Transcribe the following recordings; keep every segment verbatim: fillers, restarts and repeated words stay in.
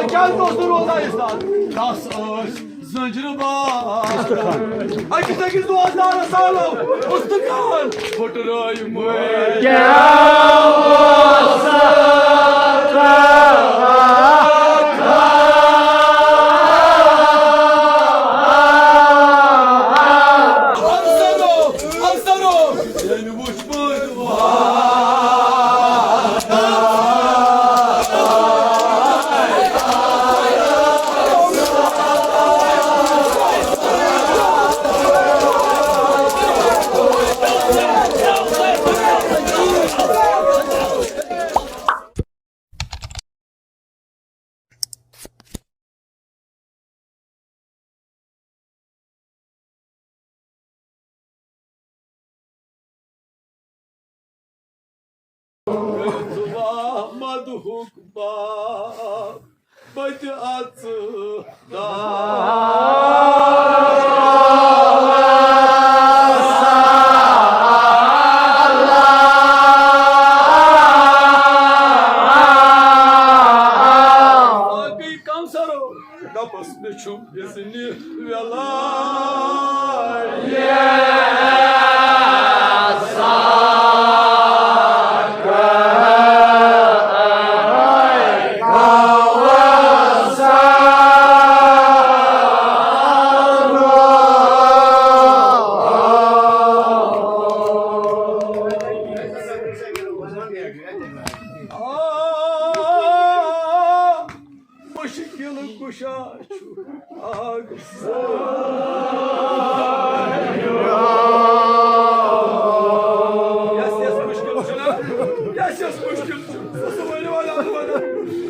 کیٛازِ اوس نہٕ روزان اِسلام؟ تَس ٲسۍ زنجرٕ بار۔ أکِس أکِس دۄہس دارس سالو اُستخان پھُٹرٲومٕتۍ۔ افسرو، افسرو، ییٚلہِ وُچھ مدحُک باب بتہِ اژٕ دار۔ باقٕے کوثرو دپس مےٚ چھُ اذنِ ویلا۔ مشکل کشا چھُ آگ سان۔ یس یس مشکل چھُنہ، یس یس مشکل چھُ، سُہ سُہ ؤنِو وۄنۍ اَتھ وَنان۔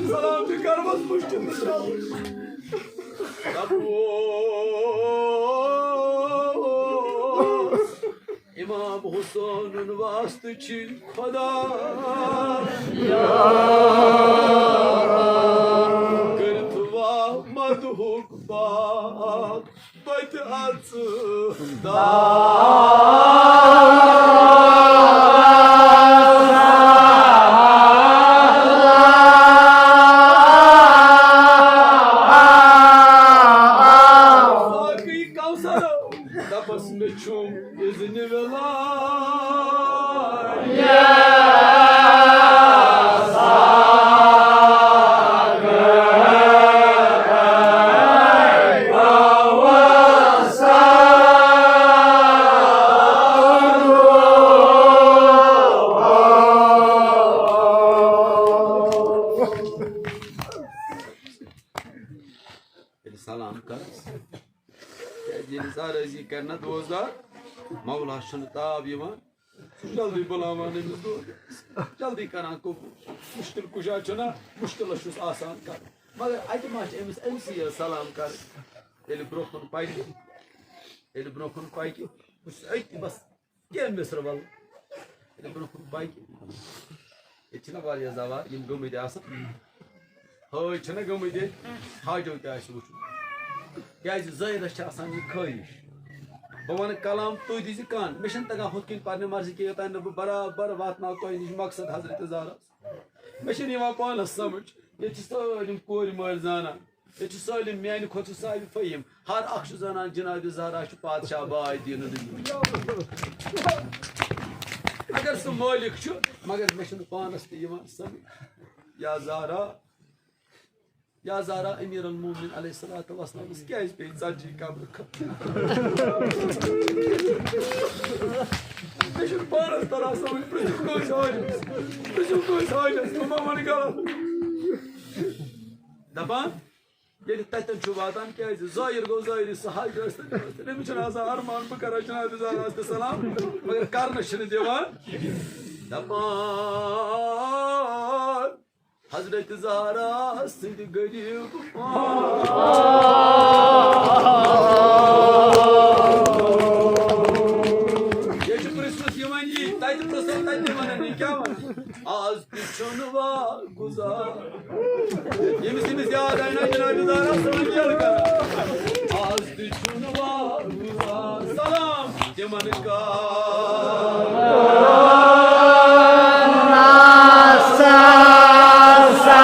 سلام تہِ کَرمَس مشکل تہِ ترٛاوُن۔ دَپوس، امام حسینُن واسطہٕ چھ خدا۔ کٔرِتھ وا مدحُک باب بتہِ اژٕ دار۔ باقٕے کوثر دپس مےٚ چھُم اذنِ وِلایت۔ ییٚلہِ سلام کرس، کیازِ ییٚلہِ زر عرضی کرِ نہ دوستدار، مولا چھُنہٕ تاب یِوان، سُہ چھُ جلدی بُلاوان أمِس دود، جلدی کران قبوٗل۔ مُشکِل کُجا چھُنہ، مُشکِلس چھُس آسان کرُن، مگر اتہِ ما چھِ أمِس أمسٕے یٲژ سلام کرٕنۍ؟ ییٚلہِ برونٛہہ کُن پکہِ، ییٚلہِ برونٛہہ کُن پکہِ، بہٕ چھُس أتۍ بس کینٛہہ مِصرٕ ولہٕ۔ ییٚلہِ برونٛہہ کُن پکہِ، ییٚتہِ چھِنہ واریاہ زوار یِم گٔمٕتۍ آسان، حٲج چھِنہ گٔمٕتۍ ییٚتہِ، حاجو تہِ آسہِ وٕچھُن۔ کیازِ ظٲہرس چھِ آسان یہِ خٲہِش۔ بہٕ ونہٕ کلام، تُہۍ دِزِ کن۔ مےٚ چھِنہٕ تگان ہُتھ کٔنۍ پرنہِ مرضی کینٛہہ، یوٚتام نہٕ بہٕ برابر واتناو تۄہہِ نِش مقصد حضرت زہرا۔ مےٚ چھِنہٕ یِوان پانس سمجھ، ییٚتہِ چھِ سٲلِم کورِ مٲلۍ زانان۔ ییٚتہِ چھِ سٲلِم میانہِ کھۄتہٕ چھِ ساروی فہیم۔ ہر اکھ چھُ زانان جناب زہرا چھُ پادشاہ باے دینہٕ دُنیا۔ اگر سُہ مٲلِک چھُ، مگر مےٚ چھُنہٕ پانس تہِ یِوان سمجھ۔ یا زہرا، یا زہرا امیر المومنین علیہ الصلوۃ والسلامس کیازِ پیٚیہِ ژتجی قبرٕ کھٔنۍ؟ مےٚ چھُنہٕ پانس تران سمجھ، پرٛژھِو کٲنٛسہِ حٲجِس، پرٛژھِو کٲنٛسہِ حٲجِس، بہٕ ما ونہٕ غلط۔ دپان، ییٚلہِ تَتٮ۪ن چھُ واتان، کیٛازِ ظٲہِر گوٚو ظٲہِری، سُہ حج ٲسۍ تَن، ٲسۍ تَن، أمِس چھُنہٕ آسان ارمان، بہٕ کَرٕ ہا جناب زہراہَس تہِ سلام، مگر کَرنہٕ چھِنہٕ دِوان۔ دَپان، حضرت زہرا سٕنٛدِ غریٖب پان۔ یہِ چھُ پرٛژھنَس یِوان یی، تَتہِ پرٛژھو، تَتہِ وَنان، یہِ کیٛاہ وَنان؟ آز تہِ چھُنہٕ وا گُزار۔ ییٚمِس ییٚمِس یاد آیہِ نا جناب زہرا صٲبُن ییٚلہِ کران۔ آز تہِ چھُنہٕ وا گُزار۔ سلام تِمن کر۔ ناسا سا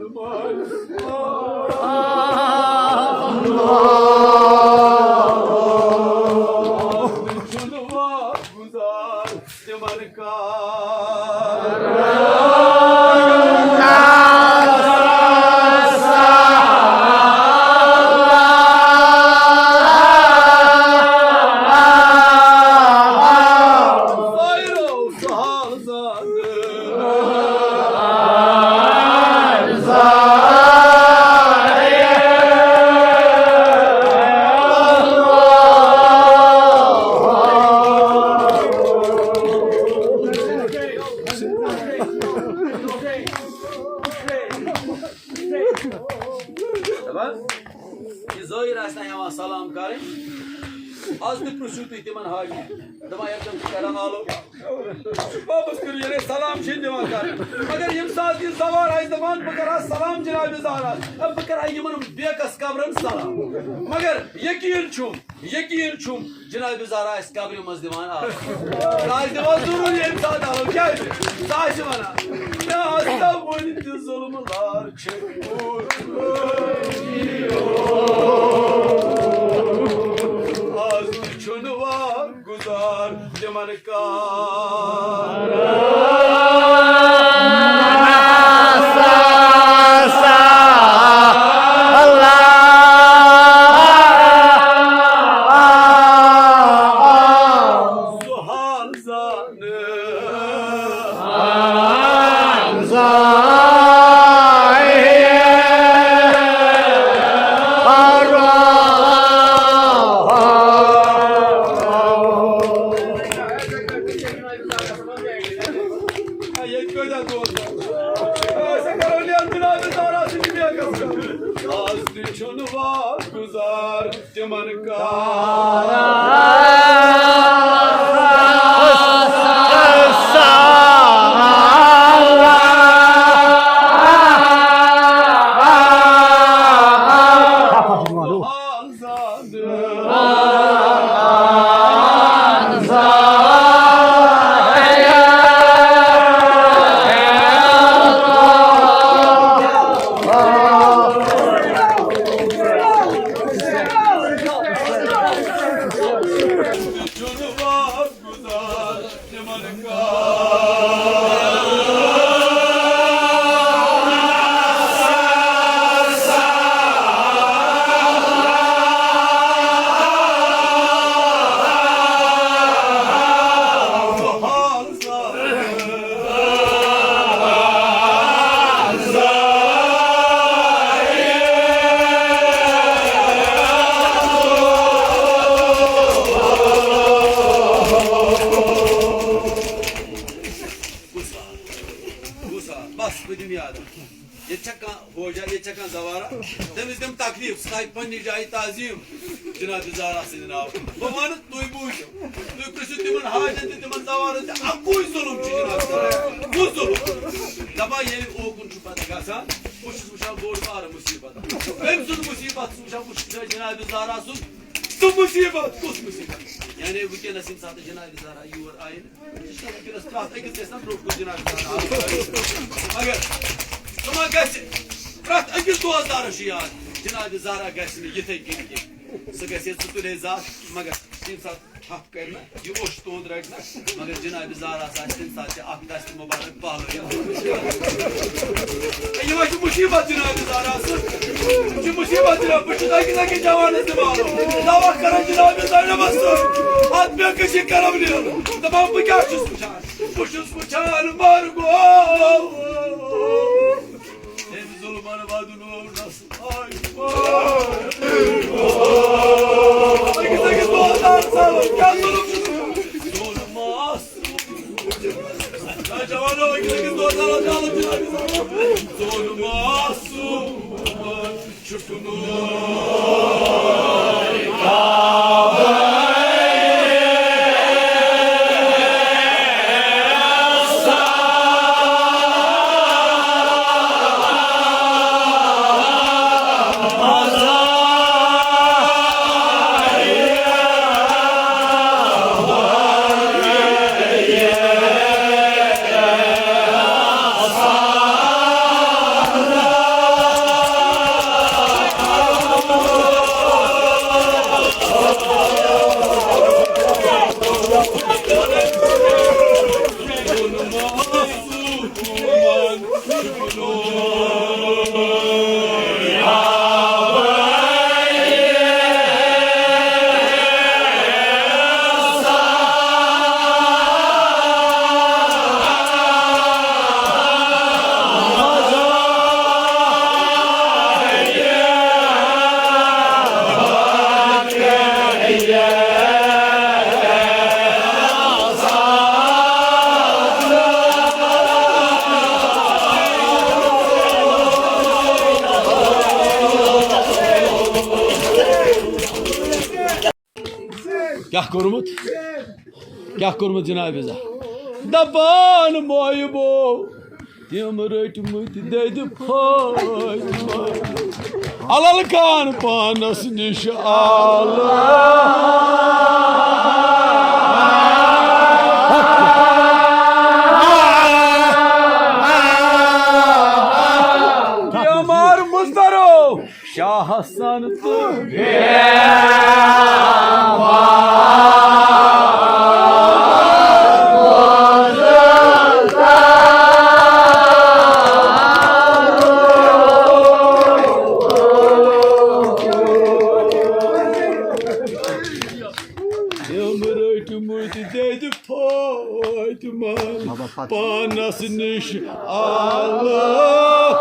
دپان، یہِ زٲیِر آسہِ نہ ہٮ۪وان سلام کرٕنۍ، از تہِ پرٛژھِو تُہۍ تِمن حاجی، دپان، ییٚلہِ تِم چھِ کران آلو، بابس کٔرِو، ییٚلہِ أسۍ سلام چھِ دِوان کرٕنۍ، مگر ییٚمہِ ساتہٕ یہِ زوار آسہِ دپان، بہٕ کرٕ ہا سلام جناب زہرا، بہٕ کرٕ ہا یِمن بیکس قبرن سلام، مگر یقیٖن چھُم، یقیٖن چھُم، جناب زہرا آسہِ قبرِ منٛز دِوان آب۔ سُہ آسہِ دِوان ضروٗری ییٚمہِ ساتہٕ آب۔ کیٛازِ؟ سُہ آسہِ وَنان، مےٚ ہسا وُنہِ تہِ ظُلمہٕ لار چھِ۔ آز تہِ چھُنہٕ وار گُزار تِمن کار۔ سُہ حال زانہٕ۔ ییٚتہِ کۭتیٛاہ دوس؟ أسۍ ہا کرو نیرُن جناب زہرا سٕنٛدِ بیگس پٮ۪ٹھ۔ آز تہِ چھُنہٕ وار گُزار تِمن کار۔ بس، بہٕ دِمہٕ یاد۔ ییٚتہِ چھا کانٛہہ ہوجا، ییٚتہِ چھا کانٛہہ زوارا؟ تٔمِس دِم تکلیٖف، سُہ تھایہِ پننہِ جایہِ تعظیٖم جناب زہرا سٕنٛدِ ناوٕ۔ بہٕ وَنہٕ، تُہۍ بوٗزِو، تُہۍ پرٛژھِو تِمن حاجن تہِ، تِمن زوارن تہِ، اَکُے ظُلُم چھُ جناب زہرا۔ کُس ظُلُم؟ دَپان، ییٚلہِ اوکُن چھُ پتہٕ گژھان، بہٕ چھُس وٕچھان بوٚڑ بارٕ مُصیٖبت۔ أمۍ سُنٛد مُصیٖبت چھُس وٕچھان، بہٕ چھُس وٕچھان جناب زہرا سُنٛد سُہ مُصیٖبت۔ کُس مُصیٖبت؟ یعنی وٕنکیٚنس ییٚمہِ ساتہٕ جناب زہرا یور آیہِ نہٕ، وٕنکیٚنس پرٛٮ۪تھ أکِس گژھِ نا برٛونٛہہ کُن جناب زہرا آسُن۔ مگر سُہ ما گژھِ؟ پرٛٮ۪تھ أکِس دوستدارس چھُ یاد، جناب زہرا گژھِ نہٕ یِتھَے کٔنۍ کینٛہہ۔ سُہ گژھِ ہے، سُہ تُلہِ ہے زَتھ، مگر ییٚمہِ ساتہٕ تھپھ کرِ نا، یہِ اوٚش تُہُنٛد رٹہِ نا، مگر جناب زہرا سا آسہِ تَمہِ ساتہٕ تہِ اکھ دستہِ مُبارک پہلٲوِتھ۔ ہے، یہِ ما چھِ مُصیٖبت جناب زہرا سٕنٛز؟ یہِ چھِ مُصیٖبت جناب، بہٕ چھُس أکِس أکِس جوانس دِوان دعوت کران جناب زینبس سۭتۍ۔ اتھ مےٚ کٔشی کرم نیرُن۔ دپان، بہٕ کیٛاہ چھُس وٕچھان؟ بہٕ چھُس وٕچھان مرگو۔ أمۍ ظُلمن ودُن اوس۔ أکِس أکِس دوستس سلام، کیٛاہ ظُلُم چھُ؟ ظُلُم آس۔ جوانو، أکِس أکِس دوستس سلام، ظُلُم آس۔ کیٛاہ کوٚرمُت؟ کیٛاہ کوٚرمُت جناب زا؟ دپان مویبو، تِم رٔٹۍ مٕتۍ دٔدۍ پھٲلۍ۔ الل کان پانس نِش آلہٕ۔ بیمار مُضطرو شاہ حسن تہٕ تِم رٔٹۍ مٕتۍ دٔدۍ فاطمہ پانس نِش آلہٕ۔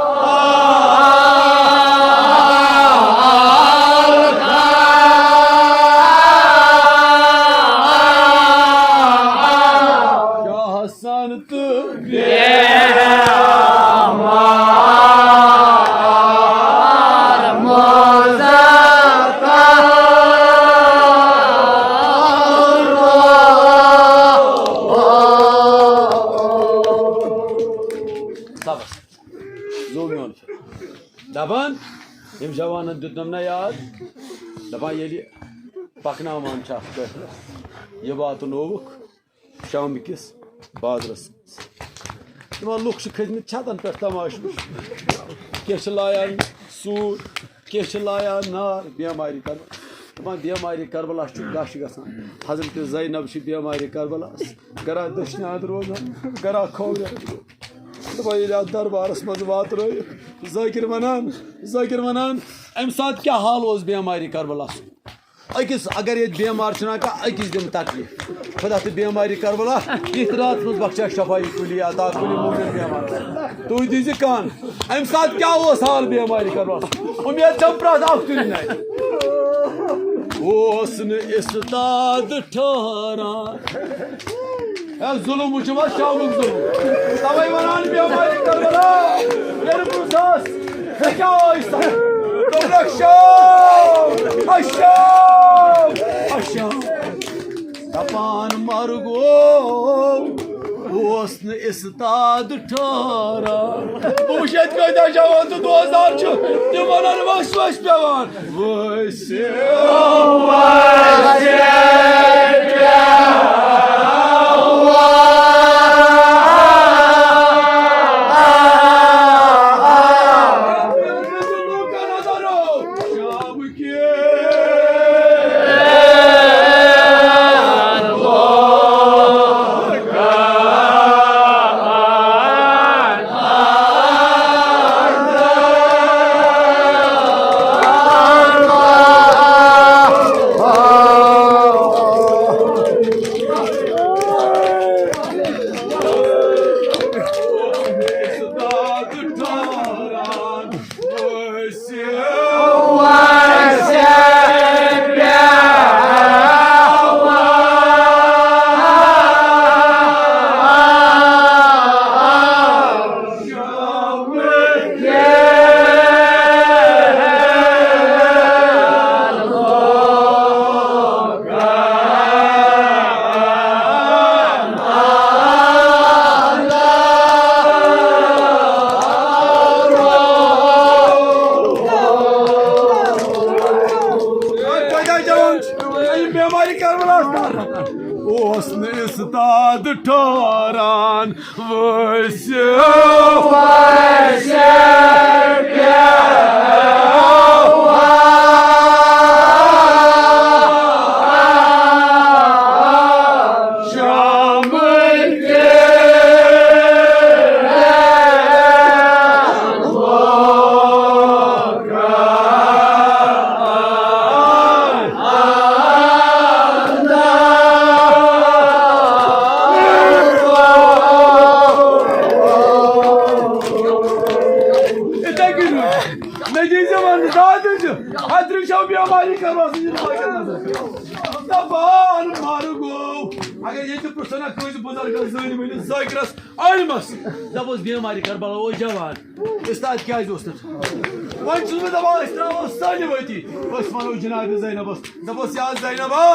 شاہ حسن تہٕ صبر۔ زو میون۔ دپان، یِم جوانن دیُتنم نہ یاد۔ دپان، ییٚلہِ پکناوان چھِ اَتھ پٮ۪ٹھ، یہِ واتنووُکھ شامہٕ کِس بازرس منٛز۔ دپان، لُکھ چھِ کھٔتۍ مٕتۍ چھتن پٮ۪ٹھ تماشہٕ وٕچھنہِ۔ کینٛہہ چھِ لایان سوٗر، کینٛہہ چھِ لایان نار، بیمارِ کربلا۔ دپان، بیمارِ کربلا چھُ گش گژھان۔ حضرت زینب چھِ بیمارِ کربلاہس گرا دٔچھنہِ اَندٕ روزان، گرا کھوورِ۔ دپان، ییٚلہِ اَتھ دربارس منٛز واتنٲیِکھ، ذٲکِر ونان، ذٲکِر ونان، اَمہِ ساتہٕ کیٛاہ حال اوس بیمارِ کربلاہس؟ أکِس اگر ییٚتہِ بیمار چھُنہ کانٛہہ، أکِس دِمہٕ تکلیٖف۔ خدا تہٕ بیمارِ کربلا، یِتھ راتس منٛز بخشا شفا کُلی عطا کُلی مومن بیمار۔ تُہۍ دیٖزِ کان، اَمہِ ساتہٕ کیٛاہ اوس حال بیمارِ کربلا؟ اُمید چھم پرٛٮ۪تھ اکھ تُلہِ نَرِ۔ اوس نہٕ استاد ٹھہران۔ اے ظلم وٕچھِو حظ، شامُک ظلم۔ توے ونان بیمارِ کربلا، ییٚلہِ پرٛژھس، ژےٚ کیٛاہ ٲسۍ سا؟ دوٚپُکھ، شام، اشام، اشام۔ دپان مرگو اوس نہٕ استاد ٹھہران۔ بہٕ وٕچھِ ییٚتہِ کۭتیٛاہ جوان تہٕ دوستدار چھِ، تِم ونان، ؤسۍ ؤسۍ پٮ۪وان۔ کۭتیٛاہ جوان چھِ؟ یِم بیمارِ کربلاہس منٛز۔ اوس نہٕ استاد ٹھہران۔ ؤسِو، ؤسِو، شامٕکۍ یِتھَے کٔنۍ۔ مےٚ دیٖزِ وَنہٕ، زیادٕ چھُ۔ اَتھ رِشو بیماری کَرو سۭتۍ۔ دپان مر گوٚو۔ اگر ییٚتہِ پرٛژھو نا کٲنٛسہِ بُزرگس، زٲنۍ مٲنِس، ذٲکرس، عٲلمس، دپوس بیمارِ کربلا اوس جوان، استاد کیازِ اوس نہٕ؟ وۄنۍ چھُس بہٕ دپان أسۍ ترٛاوو سٲلِم أتی، أسۍ ونو جناب زینبس، دپوس یا زینبا،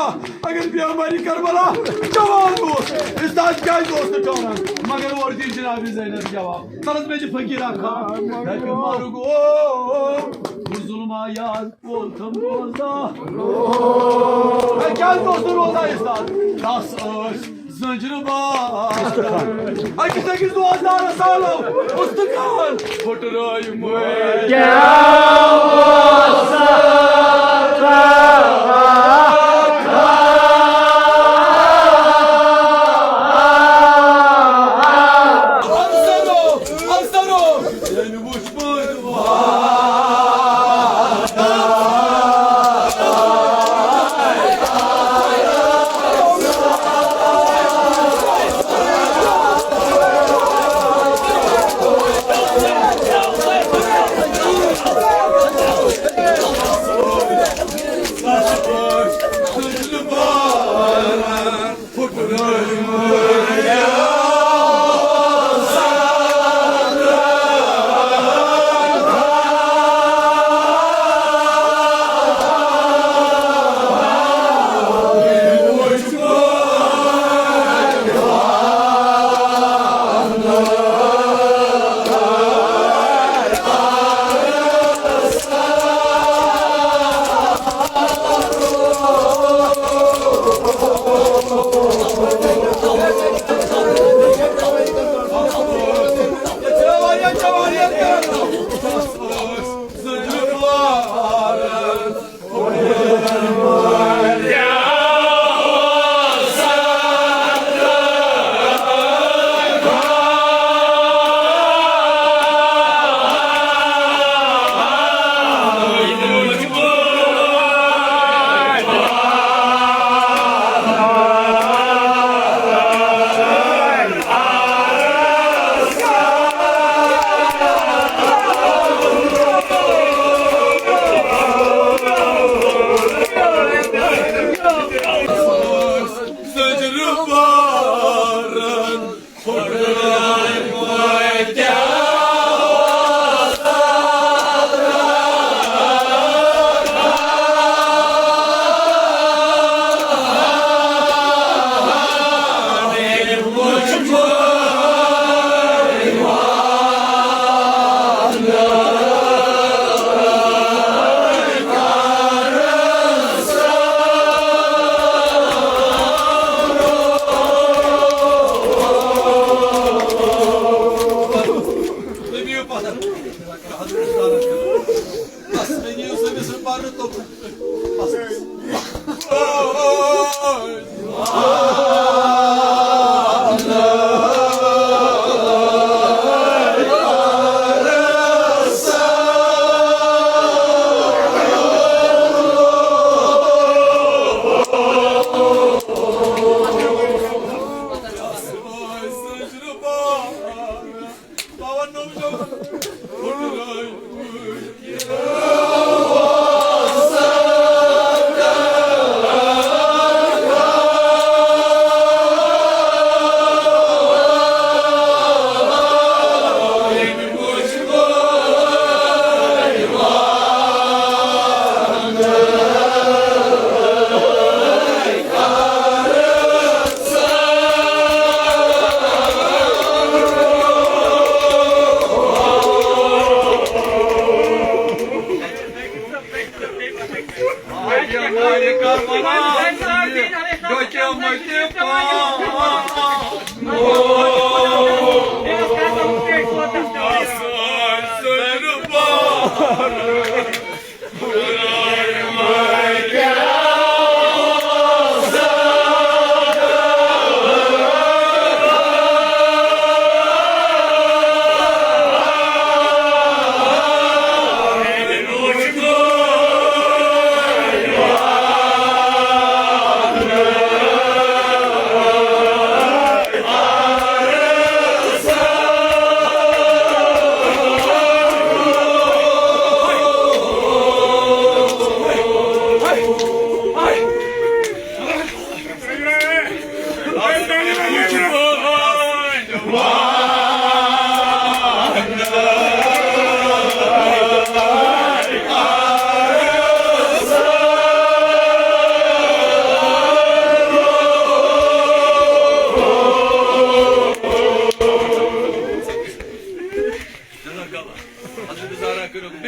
اگر بیمارِ کربلا جوان اوس، استاد کیازِ اوس نہٕ ٹٲران؟ مگر اورٕ دِی جناب زینب جواب، تلس مےٚ چھِ فقیٖر اکھ ہا، دپہِ مر گوٚو، بہٕ ظُلما یاد۔ ووتھم روزا۔ ہے، کیٛازِ اوس نہٕ روزان استاد؟ تس ٲسۍ زنجرٕ بار۔ أکِس أکِس دۄہس دارس آلو اُستخان پھُٹرٲومٕتۍ۔ کیٛاہ اوس افسرو، افسرو، ییٚلہِ وُچھ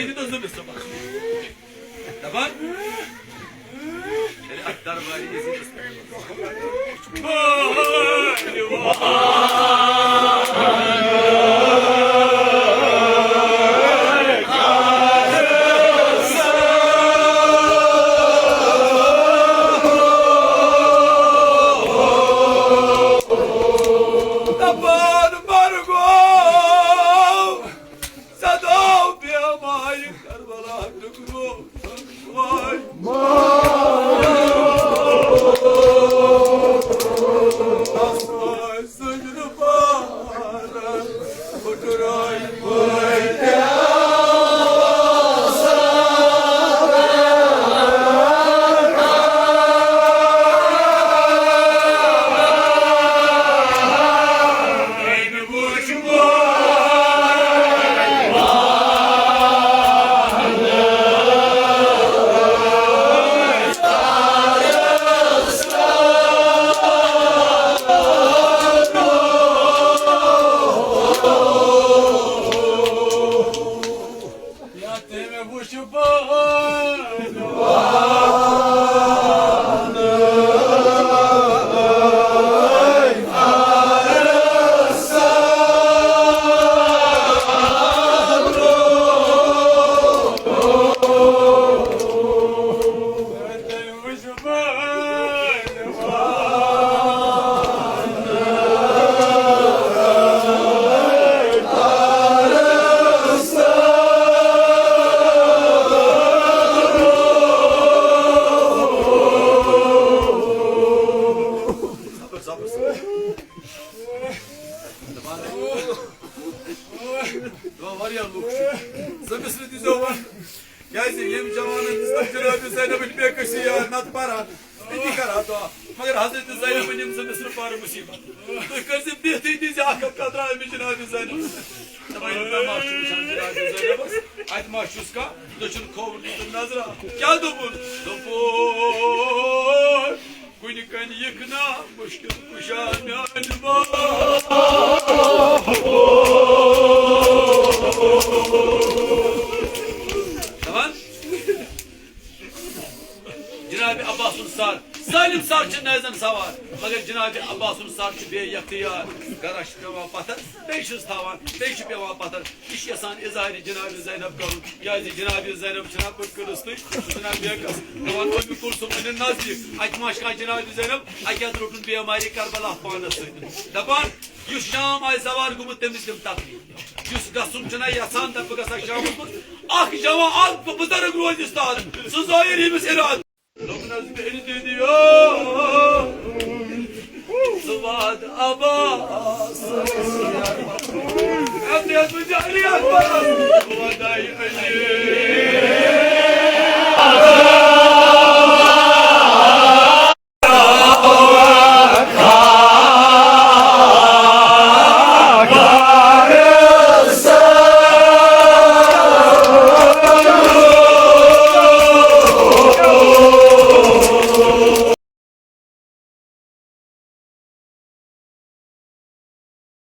یہِ تہِ اوس نہٕ مےٚ سُہ باسان۔ دَپان، ییٚلہِ اَتھ دربارِ یزیٖدَس پٮ۪ٹھ دَپان مرگو، ژےٚ دوٚو بیمارِ کربلا ٹُکرو۔ یا تٔمۍ وٕچھ پانہٕ دَپان، واریاہ لُکھ چھِ۔ زٕ مِصرٕ تہِ زیوان۔ کیٛازِ ییٚمۍ جوانن دِژ نہٕ جناب زینبٕنۍ بے کسی یاد، نتہٕ پران، أتی کرہا دعا۔ مگر حضرت زینبٕنۍ یِم زٕ مِصرٕ پرٕ مُصیبت۔ تُہۍ کٔرۍزِ بِہتھٕے تہِ زِ اکھ اکھ قطرٕ أمِس جناب زینب۔ دَپان، ییٚلہِ مےٚ ما چھُ وٕچھان جناب زینبس، اَتہِ ما چھُس کانٛہہ دٔچھُن کھووُر دیُتُن نظرا؟ کیٛاہ دوٚپُن؟ دوٚپُن، کُنہِ کَنہِ یِکھ نا مُشکِل کُشا میٛانہِ باے۔ دَپان، جناب عباس سُنٛد سر، سٲلِم سر چھِ نیزن سوار، مگر جناب عباس سُنٛد سر چھُ بے اختیار۔ گرس چھِ پٮ۪وان پتھر، بیٚیہِ چھِس تھاوان، بیٚیہِ چھِ پٮ۪وان پتھر۔ یہِ چھِ یژھان اظہارِ جناب زینب کرُن، کیازِ جناب زینب چھِنہ پٔتۍ کٔرٕس تُہۍ، سُہ چھُنہ بیکس۔ دَپان، اُمہِ کلثوم أنِن نزدیٖک، اَتہِ ما چھِ کانٛہہ جناب زینب، اَکہِ اَتہِ روٚٹُن بیمارِ کربلا پانس سۭتۍ۔ دَپان، یُس شام آسہِ سوار گوٚمُت، تٔمِس دِم تکلیٖف۔ یُس گژھُن چھُنہ یژھان، دَپہٕ بہٕ گژھٕ ہا شامَس منٛز، اکھ جوان، اکھ بُزرگ روزِ استاد، سُہ زٲیِر ییٚمِس اِرادٕ۔ دوٚپنَس، بیٚنہِ دِدیو، ژٕ واد عباس۔ اَتھ یَتھ بہٕ جاری اَتھ پَرَس۔ وَداے علی۔